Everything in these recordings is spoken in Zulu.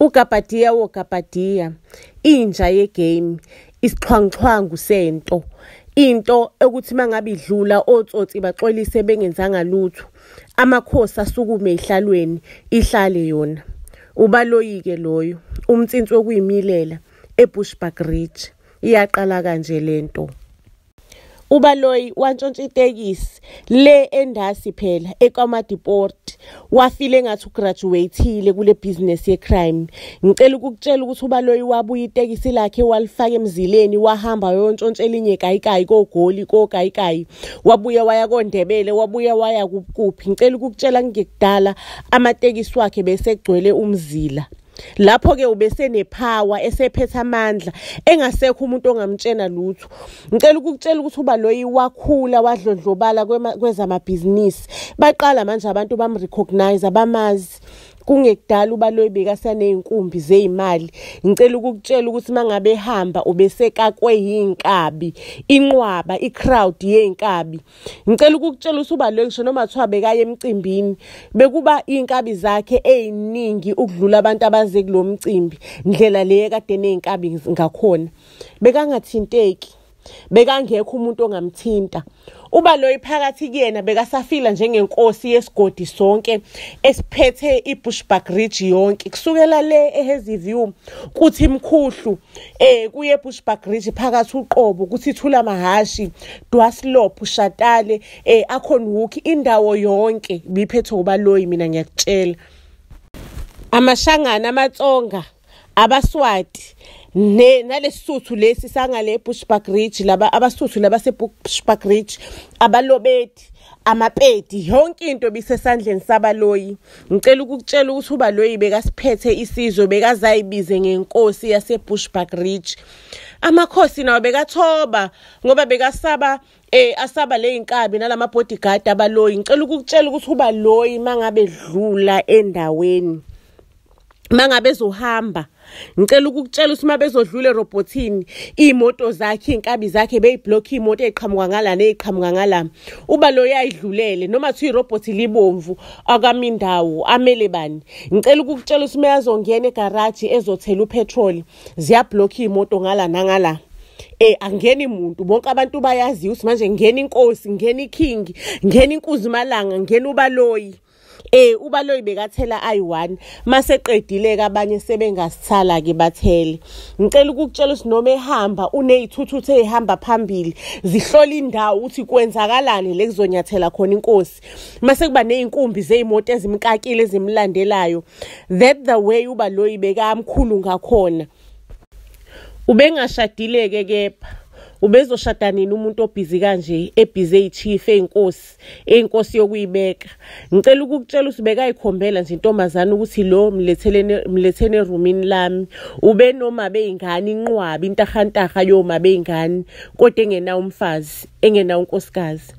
Ugabhadiya wogabhadiya, inja ye-game, isixhwanguxhwangu sento. Into ekuthi mangabe idlula otsotsi baxolise bengenzanga lutho. Amakhosi asukume ey'hlalweni, ihlale yona. Ubaloyi-ke loyo, umnsinsi wokuyimilela eBushbuckridge. Iyaqala kanje lento. Ubaloyi wantshontsha itekisi le endasi phela eKwaMadiport, wafile engathi ugraduate-ile kule business ye-crime. Ngicela ukukutshela ukuthi uBaloyi wabuya itekisi lakhe walifaka emzileni, wahamba wayontshontsha elinye ekayikayi koGoli kokayikai, wabuya waya koNdebele, wabuya waya kuphi. Ngicela ukukutshela kungekudala amatekisi wakhe besegcwele umzila. Lapho-ke ubesenepower, esephethe amandla, engasekho umuntu ongamtshena lutho. Ngicela ukukutshela ukuthi uBaloyi wakhula wadlondlobala kwezamabhizinisi. Baqala manje abantu bam-recognise, bamazi. Kungekudala uBaloyi bekasaney'nkumbi zey'mali. Ngicela ukukutshela ukuthi uma ngabe ehamba ubesekakwe yiy'nkabi, inqwaba, i-crowd yey'nkabi. Ngicela ukukutshela ukuthi uBaloyi ngisho noma kuthiwa bekaya emcimbini, bekuba iy'nkabi zakhe ey'ningi ukudlula abantu abaze kulo mcimbi, ndlela le ekade eney'nkabi ngakhona. Bekangathinteki, bekangekho umuntu ongamthinta. Ubaloyi phakathi kuyena bekasafila njengenkosi yesigodi sonke esiphethe iBushbuckridge yonke, kusukela le eHazyview kuthi Mkhuhlu, kuye eBushbuckridge phakathi uqobo, kuthi Thula Mahashi, Dwaslop, Shatale, Acornhoek, indawo yonke ibiphethwe uBaloyi. Mina ngiyakutshela, amaShangana, amaTsonga, abaSwati nalesisuthu lesi sangale eBushbuckridge, laba abasuthu laba seBushbuckridge, abalobedi, amapedi, yonke into bisesandleni saBaloyi. Ngicela ukukutshela ukuthi uBaloyi bekasiphethe isizwe, bekazayibize ngenkosi yaseBushbuckridge. Amakhosi nawo bekathoba ngoba bekasaba, asaba ley'nkabi nalama bodyguard aBaloyi. Ngicela ukukutshela ukuthi uBaloyi mangabe dlula endaweni, mangabe ezohamba, ngicela ukukutshela ukuthi uma bezodlula erobhothini, iy'moto zakhe, iy'nkabi zakhe beyiblokha iy'moto ey'qhamuka ngala ney'qhamuka ngala. Uba loyo ayidlulele noma kuthiwa irobhothi libomvu, akami indawo, amele bani. Ngicela ukukutshela ukuthi uma azongena egaraji ezothela upetroli, ziyablokha iy'moto ngala nangala, angeni muntu. Bonke abantu bayaziwa ukuthi manje ngena inkosi, ngena iking, ngena inkunzi malanga, ngena uBaloyi. UBaloyi bekathela ayi-1, maseqedile-ke abanye sebengasithala-ke bathele. Ngicela ukukutshela ukuthi noma ehamba uney'thuthuthu ey'hamba phambili, zihlola indawo ukuthi kwenzakalani le kuzonyathela khona inkosi. Mase kuba ney'nkumbi zey'moto ezimkakile ezimlandelayo. That the way uBaloyi bekamkhulu ngakhona. Ubengashadile-ke, kepha ubezoshada nini umuntu obhizi kanje, ebhizi eyi-chief, eyinkosi, eyinkosi yokuyibeka? Ngicela ukukutshela ukuthi bekayikhombela nje intombazane ukuthi lo mletheleni, mletheni erumini lami. Ube noma beyingane inqwabi, intahantaha yoma beyingane, kodwa engenawo umfazi, engenawo unkosikazi.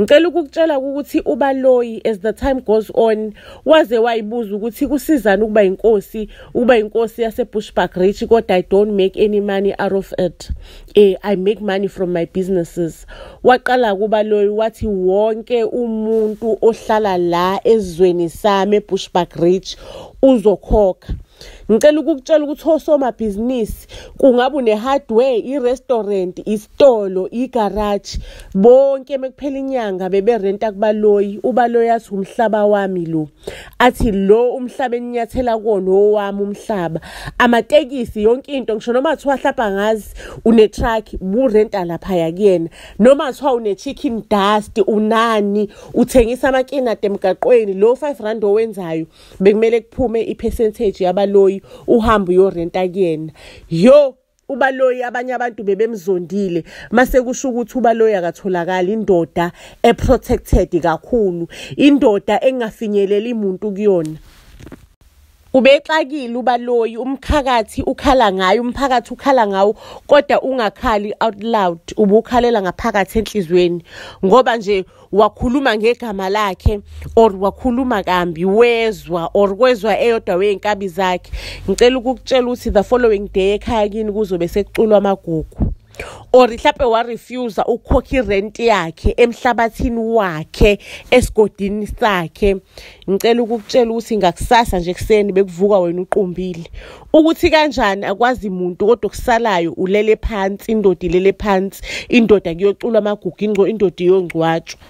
Ngicela ukukutshela ukuthi uBaloyi, as the time goes on, waze wayibuza ukuthi kusizani ukuba inkosi, ukuba inkosi yaseBushbuckridge, kodwa I don't make any money out of it. I make money from my businesses. Waqala kuBaloyi wathi wonke umuntu ohlala la ezweni sami eBushbuckridge uzokhokha. Ngicela ukukutshela ukuthi osomabhizinisi, kungabe une-hardware, i-restaurant, isitolo, igaraji, bonke mekuphela inyanga beberenta kuBaloyi. UBaloyi athi, "Umhlaba wami lo." Athi, "Lo umhlaba eninyathela kuwona owami umhlaba." Amatekisi, yonke into, ngisho noma kuthiwa hlapha ngazi une-truck, burenta laphaya kuyena. Noma kuthiwa une-chicken dust, unani, uthengisa amakinati emgaqweni, lo R5 owenzayo bekumele kuphume i-percentage yaBaloyi, uhambe uyorenta kuyena. Yo, uBaloyi abanye abantu bebemzondile mase kusho ukuthi uBaloyi akatholakali, indoda eprotected kakhulu, indoda engafinyeleli umuntu kuyona. Ubexakile uBaloyi, umkhakathi ukhala ngayo, umphakathi ukhala ngawo, kodwa ungakhali out loud, ubukhalela ngaphakathi enhliziyweni, ngoba nje wakhuluma ngegama lakhe or wakhuluma kambi, wezwa or kwezwa eyodwa wey'nkabi zakhe, ngicela ukukutshela ukuthi the following day ekhaya kini kuzobe sekuculwa amagugu. Or mhlawumbe wa-refuse ukukhokha irent yakhe emhlabathini wakhe esigodini sakhe. Ngicela ukukutshela ukuthi ngakusasa nje ekuseni bekuvuka wena uqumbile. Ukuthi kanjani akwazi muntu, kodwa okusalayo ulele phansi, indoda ilele phansi, indoda kuyoculwa amagugu, indoda iyongcwatshwa.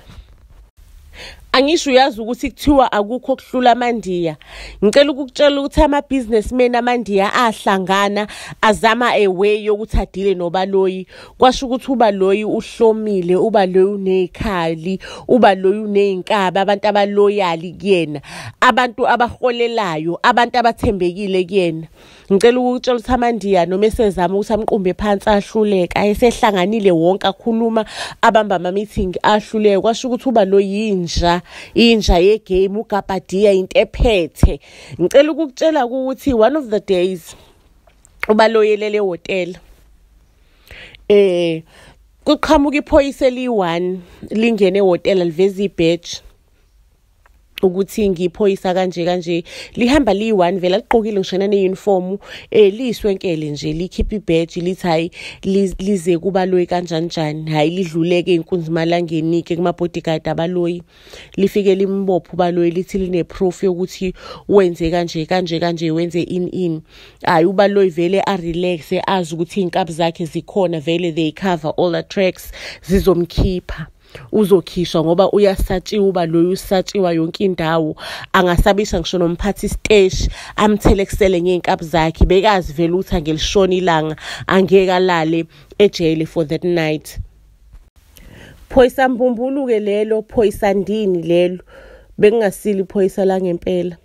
Angisho uyazi ukuthi kuthiwa akukho kuhlula amaNdiya. Ngicela ukukutshela ukuthi ama-businessmen amaNdiya ahlangana azama a way yokuthi adile noBaloyi. Kwasho ukuthi uBaloyi uhlomile, uBaloyi uney'khali, uBaloyi uney'nkabi, abantu aba-loyal kuyena, abantu abaholelayo, abantu abathembekile kuyena. Ngicela ukukutshela ukuthi amaNdiya noma esezama ukuthi amqumbe phansi ahluleka, ayesehlanganile wonke akhuluma, abamba ama-meeting ahluleka. Kwasho ukuthi uBaloyi yinja, inja ye-game, uGabadiya into ephethe. Ngicela ukukutshela ukuthi one of the days uBaloyi elele ehhotela, kuqhamuka iphoyisa eliyi-1 lingene ehhotela liveza i-badge ukuthi ngiphoyisa kanje kanje. Lihamba liyi-1 vele, aligqokile ngisho nane-uniform, liyiswenkele nje, likhipha i-badge lithi hhayi lize kuBaloyi kanjani njani. Hhayi lidluleke inkunzi malangeni-ke kuma-bodyguard aBaloyi, lifike limbophe uBaloyi, lithi line-proof yokuthi wenze kanje kanje kanje, wenze ini ini. Hhayi uBaloyi vele a-relax-e, azi ukuthi iy'nkabi zakhe zikhona vele, they cover all the tracks, zizomkhipha. Uzokhishwa ngoba uyasatshiwa uBaloyi, usatshiwa yonke indawo. Angasabisa ngisho nomphathi siteshi amthelekisele ngey'nkabi zakhe, bekazi vele ukuthi angelishona ilanga angeke alale ejele for that night. Phoyisa mbumbulu-ke lelo, phoyisa ndini lelo, bekungasilo iphoyisa langempela.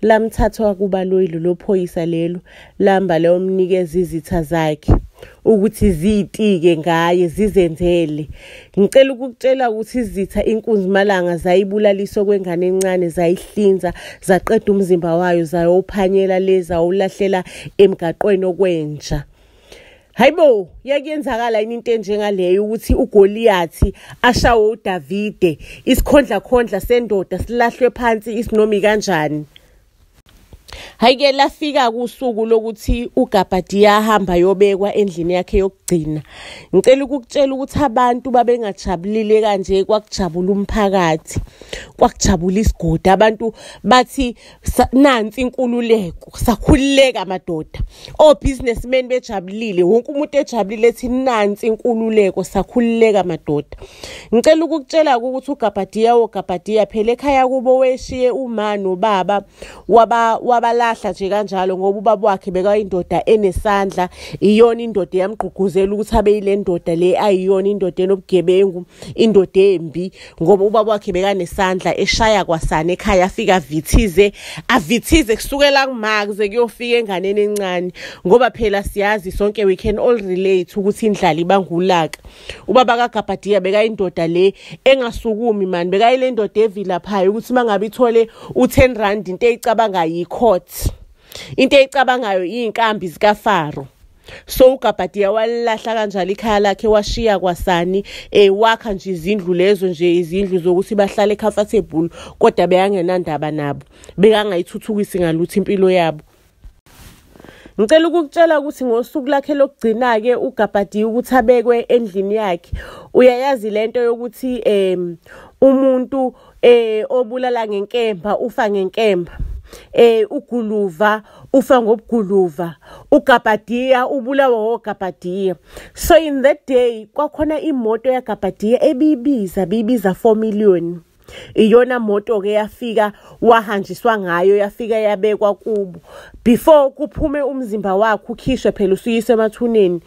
Lamthathwa kuBaloyi lelo phoyisa lelo, lamba layomnikeza izitha zakhe ukuthi ziyitike ngaye zizenzele. Ngicela ukukutshela ukuthi izitha inkunzi malanga zayibulalisa kwengane encane, zayihlinza zaqeda umzimba wayo, zayowuphanyela le zawulahlela emgaqweni okwenja. Hayibo, yakuyenzakala yini into enjengaleyo ukuthi uGoliathi ashawe uDavide, isikhondlakhondla sendoda silahlwe phansi isinomi kanjani? Hhayi-ke lafika usuku lokuthi uGabadiya ahamba ayobekwa endlini yakhe yokugcina. Ngicela ukukutshela ukuthi abantu babengajabulile kanje, kwakujabula umphakathi, kwakujabula isigodi. Abantu bathi nansi inkululeko, sakhululeka madoda. O-businessmen bejabulile, wonke umuntu ejabulile ethi nansi inkululeko, sakhululeka madoda. Ngicela ukukutshela ukuthi uGabadiya woGabadiya phela ekhaya kubo weshiye uma nobaba wabalahla nje kanjalo, ngoba ubaba wakhe bekayindoda enesandla, iyona indoda eyamgqugquzela ukuthi abe yile ndoda le ayiyona, indoda enobugebengu, indoda embi, ngoba ubaba wakhe bekanesandla eshaya kwasana ekhaya, afika avithize avithize kusukela kuma kuze kuyofika enganeni encane, ngoba phela siyazi sonke, we can all relate ukuthi indlala ibangulaka. Ubaba kaGabadiya bekayindoda le engasukumi mani, bekayile ndoda evilaphayo ukuthi mangabe ithole u-10 rand into eyicabangayo i-court, into eyicabangayo iy'nkambi zikaFaro. So uGabadiya walilahla kanjalo ikhaya lakhe, washiya kwasani, wakha nje izindlu lezo nje, izindlu zokuthi bahlale comfortable, kodwa bekangenandaba nabo, bekangayithuthukisi ngalutho impilo yabo. Ngicela ukukutshela ukuthi ngosuku lakhe lokugcina-ke uGabadiya ukuthi abekwe endlini yakhe. Uyayazi lento yokuthi umuntu obulala ngenkemba ufa ngenkemba, uguluva ufa ngobuguluva, uGabadiya ubulawa oGabadiya. So in that day kwakhona imoto yaGabadiya ebibiza bibiza 4 million. Iyona moto ke yafika wahanjiswa ngayo, yafika yabekwa kubo before kuphume umzimba wakhe ukhishwe phela usuyiswe emathuneni.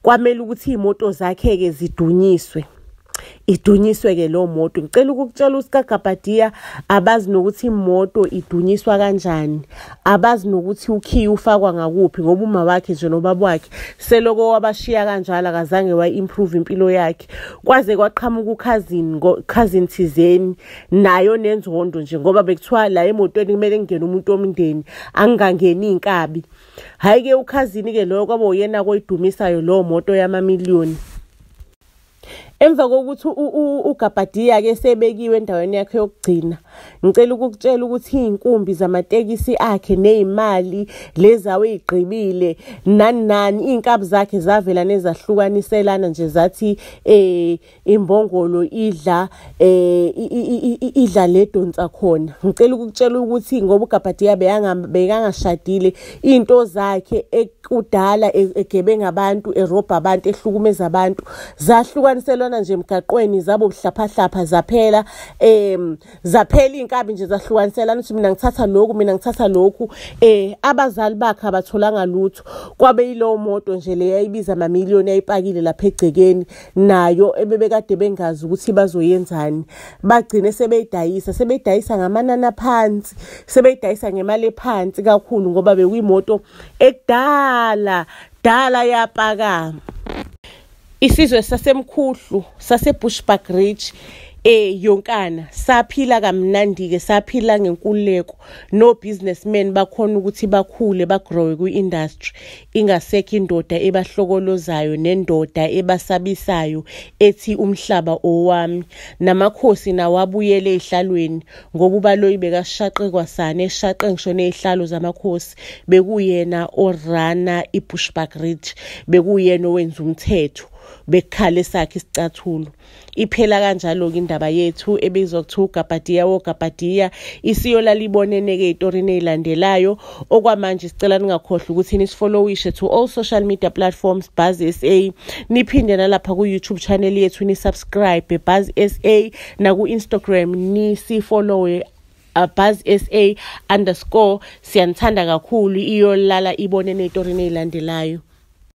Kwamele ukuthi imoto zakhe ke zidunyiswe, idunyiswe ke lo moto. Ngicela ukukutshela ukuthi kaGabadiya abazi nokuthi imoto idunyiswa kanjani, abazi nokuthi ukhiye ufakwa ngakuphi, ngoba uma wakhe nje nobaba wakhe seloko wabashiya kanjalo, akazange wayi-improve impilo yakhe. Kwaze kwaqhamuka ukhazini, cousin thizeni nayo nenzondo nje, ngoba bekuthiwa la emotweni kumele kungene umuntu womndeni, angangeni iy'nkabi. Hhayi-ke ukhazini-ke loyo kwaba uyena koyidumisayo lowo moto yamamiliyoni. Emva kokuthi uGabadiya-ke sebekiwe endaweni yakhe yokugcina, Ngicela ukukutshela ukuthi iy'nkumbi zamatekisi akhe ney'mali lezi awey'gqibile nani nani, iy'nkabi zakhe zavela nezahlukaniselana nje zathi imbongolo idla idla le donsa khona. Ngicela ukukutshela ukuthi ngoba uGabhadiya bekangashadile, iy'nto zakhe ekudala egebenga abantu, erobha abantu, ehlukumeza abantu, zahlukaniselwana nje emgaqweni, zabo buhlaphahlapha, zaphela zaphela iy'nkabi nje, zahlukaniselana ukuthi mina ngithatha lokhu, mina ngithatha lokhu. Abazali bakhe abatholanga lutho, kwabe yilowo moto nje le yayibiza amamiliyoni ayipakile lapha egcekeni, nayo ebebekade bengazi ukuthi bazoyenzani. Bagcine sebeyidayisa, sebeyidayisa ngamanani aphansi, sebeyidayisa ngemali ephansi kakhulu ngoba bekuyimoto ekudala dala yapaka. Isizwe saseMkhuhlu saseBushbuckridge yonkana saphila kamnandi-ke, saphila ngenkululeko. No businessmen bakhona ukuthi bakhule bagrowe kwi-industry, ingasekho indoda ebahlokolozayo nendoda ebasabisayo ethi umhlaba owami. Namakhosi nawo abuyele ey'hlalweni ngoba uBaloyi bekashaqe kwasana, eshaqe ngisho ney'hlalo zamakhosi. Bekuyena orana iBushbuckridge, bekuyena owenza umthetho, bekukhale sakhe isicathulo. Iphela kanjalo-ke indaba yethu ebizwa kuthiwa uGabhadiya woGabhadiya. Isiyolala ibonene-ke ey'torini ey'landelayo. Okwamanje sicela ningakhohlwa ukuthi nisifollowishe to all social media platforms Buzz SA, niphinde nalapha ku-YouTube channel yethu ni-subscribe Buzz SA, naku-Instagram nisifollowe Buzz SA underscore. Siyanithanda kakhulu, iyolala ibonene ey'torini ey'landelayo.